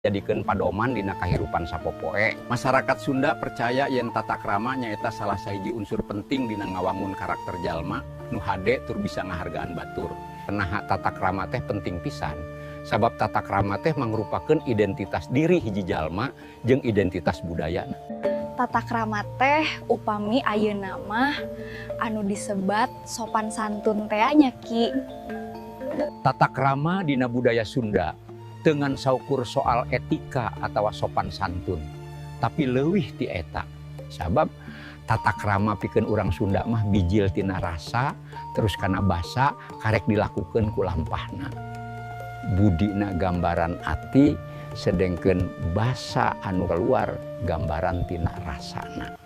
Dijadikeun padoman dina kahirupan sapopoe. Masyarakat Sunda percaya yen tata krama nyaeta salah sahiji unsur penting dina ngawangun karakter jalma nu hade tur bisa ngahargaan batur. Naha tata krama teh penting pisan? Sabab tata krama teh mangrupakeun identitas diri hiji jalma jeung identitas budaya. Tata krama teh upami ayeuna mah anu disebat sopan santun teh nya, Ki. Tata krama dina budaya Sunda teu ngan saukur soal etika atau sopan santun, tapi leuwih ti eta, sabab tata krama pikeun urang Sunda mah bijil tina rasa, terus kana basa, karek dilakukeun ku lampahna. Budina gambaran ati, sedengkeun basa anu keluar gambaran tina rasana.